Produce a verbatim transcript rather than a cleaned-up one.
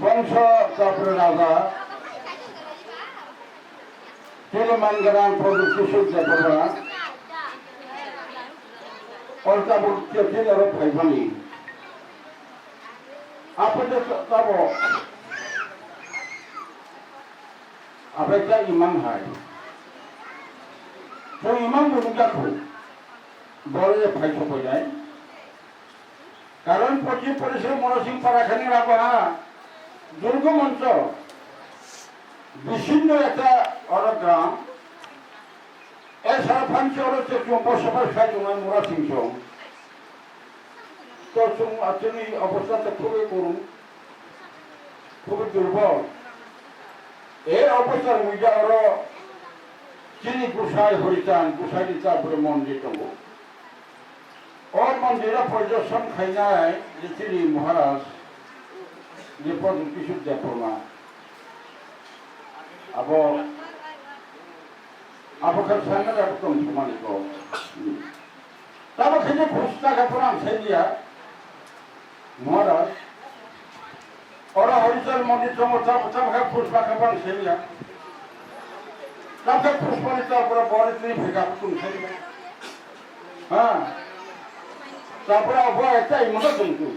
Bongso Chopra Raja, Tili Mangarang Prodip Kisuk Debbarma, Olta Bukti Tili aro phaimani. Apode tabo, apai ta imang hai. To imang bo nukjakhu, bole phai sokoinai. Karon pochi porishe Murasing para khani rabaha Durga Mancho bisinno ekta oro gram e sara phansi oro chekchung bosobar khai tongnai Murasing song. To chung achuni obostha to khubui kurung, khubui durbol. E obostha muida oro chini gusai Horichand, gusai ni ta bwrwi mondir tongo. O mondiro poridorshan khainai je chini Maharaj, je Prodip Kisuk Debbarma. Abo, abo khe sanna abo tong thumani ko. Tamo khe je khus ta khe pura ang sai dia. Maharaj, oro Horichand mondir tongo, tamo, tamo khe khus ta khe pura ang sai dia. Tamo khe khus pori ta pura bori tini phika kutung sai dia. Ha. Tapore abo ekta imo to tongtu.